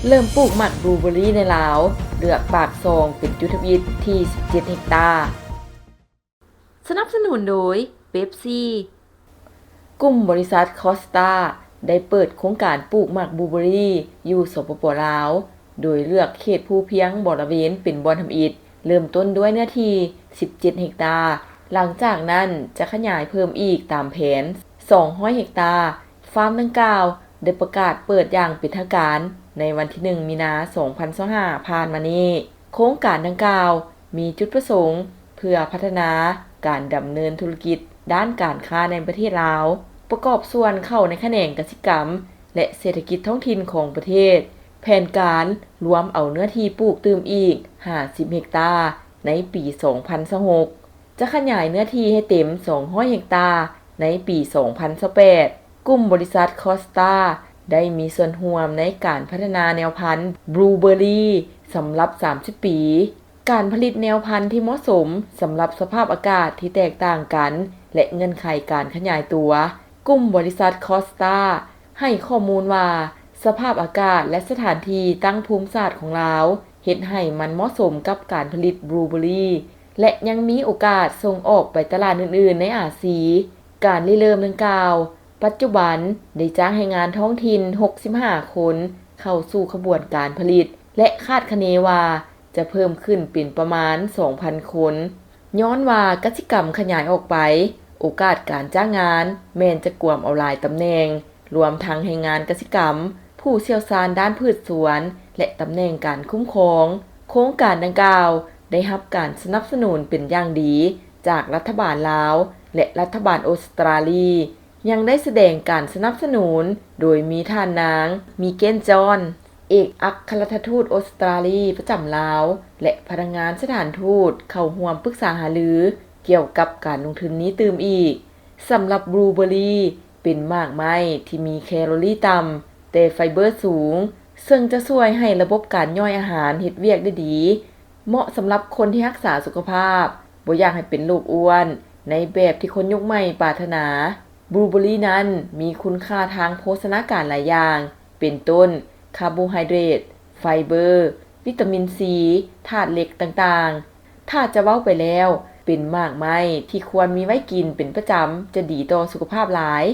ເລີ່ມປູກໝາກບລູເບີຣີໃນລາວ, ເລືອກປາກຊ່ອງເປັນຈຸດທຳອິດທີ່ສິບເຈັດເຮັກຕາ. ສະໜັບສະໜູນໂດຍ ເປັບຊີ. ກຸ່ມບໍລິສັດຄອສຕາໄດ້ເປີດໂຄງການປູກໝາກບລູເບີຣີຢູ່ ສປປ ລາວ, ໂດຍເລືອກເຂດພູພຽງບໍລະເວນເປັນບ່ອນທຳອິດ, ເລີ່ມຕົ້ນດ້ວຍເນື້ອທີ່ສິບເຈັດເຮັກຕາ, ຫຼັງຈາກນັ້ນຈະຂະຫຍາຍເພີ່ມອີກຕາມແຜນສອງຮ້ອຍເຮັກຕາ. ຟາມດັ່ງກ່າວໄດ້ປະກາດເປີດຢ່າງເປັນທາງການໃນວັນທີໜຶ່ງ ມີນາ ສອງພັນຊາວຫ້າ ຜ່ານມານີ້. ໂຄງການດັ່ງກ່າວມີຈຸດປະສົງເພື່ອພັດທະນາການດຳເນີນທຸລະກິດດ້ານການຄ້າໃນປະເທດລາວ, ປະກອບສ່ວນເຂົ້າໃນຂະແໜງກະສິກຳ ແລະ ເສດຖະກິດທ້ອງຖິ່ນຂອງປະເທດ. ແຜນການລວມເອົາເນື້ອທີ່ປູກຕື່ມອີກຫ້າສິບເຮັກຕາໃນປີສອງພັນຊາວຫົກ, ຈະຂະຫຍາຍເນື້ອທີ່ໃຫ້ເຕັມສອງຮ້ອຍເຮັກຕາໃນປີສອງພັນຊາວແປດ. ກຸ່ມບໍລິສັດຄອສຕາໄດ້ມີສ່ວນຮ່ວມໃນການພັດທະນາແນວພັນບລູເບີຣີສຳລັບສາມສິບປີ, ການຜະລິດແນວພັນທີ່ເໝາະສົມສຳລັບສະພາບອາກາດທີ່ແຕກຕ່າງກັນ ແລະ ເງື່ອນໄຂການຂະຫຍາຍຕົວ. ກຸ່ມບໍລິສັດຄອສຕາໃຫ້ຂໍ້ມູນວ່າ ສະພາບອາກາດ ແລະ ສະຖານທີ່ຕັ້ງພູມສາດຂອງລາວ ເຮັດໃຫ້ມັນເໝາະສົມກັບການຜະລິດບລູເບີຣີ ແລະ ຍັງມີໂອກາດສົ່ງອອກໄປຕະຫຼາດອື່ນໆໃນອາຊີ. ການລິເລີ່ມດັ່ງກ່າວ ປັດຈຸບັນໄດ້ຈ້າງແຮງງານທ້ອງຖິ່ນຫົກສິບຫ້າຄົນເຂົ້າສູ່ຂະບວນການຜະລິດ ແລະ ຄາດຄະເນວ່າຈະເພີ່ມຂຶ້ນເປັນປະມານສອງພັນຄົນ. ຍ້ອນວ່າກະສິກຳຂະຫຍາຍອອກໄປ, ໂອກາດການຈ້າງງານແມ່ນຈະກວມເອົາຫຼາຍຕຳແໜ່ງ, ລວມທັງແຮງງານກະສິກຳ, ຜູ້ຊ່ຽວຊານດ້ານພືດສວນ ແລະ ຕຳແໜ່ງການຄຸ້ມຄອງ. ໂຄງການດັ່ງກ່າວໄດ້ຮັບການສະໜັບສະໜູນເປັນຢ່າງດີຈາກລັດຖະບານລາວ ແລະ ລັດຖະບານອົດສະຕຣາລີ. ຍັງໄດ້ສະແດງການສະໜັບສະໜູນໂດຍມີທ່ານນາງ ມີເກນ ຈອນ ເອກອັກຄະລັດຖະທູດອົດສະຕຣາລີປະຈຳລາວ ແລະ ພະນັກງານສະຖານທູດເຂົ້າຮ່ວມປຶກສາຫາລືກ່ຽວກັບການລົງທຶນນີ້ຕື່ມອີກ. ສຳລັບບລູເບີຣີເປັນໝາກໄມ້ທີ່ມີແຄລໍຣີຕ່ຳ ແຕ່ໄຟເບີສູງ, ເຊິ່ງຈະຊ່ວຍໃຫ້ລະບົບການຍ່ອຍອາຫານເຮັດວຽກໄດ້ດີ. ເໝາະສຳລັບຄົນທີ່ຮັກສາສຸຂະພາບ, ບໍ່ຢາກໃຫ້ເປັນໂລກອ້ວນໃນແບບທີ່ຄົນຍຸກໃໝ່ປາດຖະໜາ. ບລູເບີຣີນັ້ນມີຄຸນຄ່າທາງໂພຊະນາການຫຼາຍຢ່າງ, ເປັນຕົ້ນ ຄາໂບໄຮເດຣດ, ໄຟເບີ, ວິຕາມິນຊີ, ທາດເຫຼັກຕ່າງໆ. ຖ້າຈະເວົ້າໄປແລ້ວ, ເປັນໝາກໄມ້ທີ່ຄວນມີໄວ້ກິນເປັນປະຈຳ ຈະດີຕໍ່ສຸຂະພາບຫຼາຍ.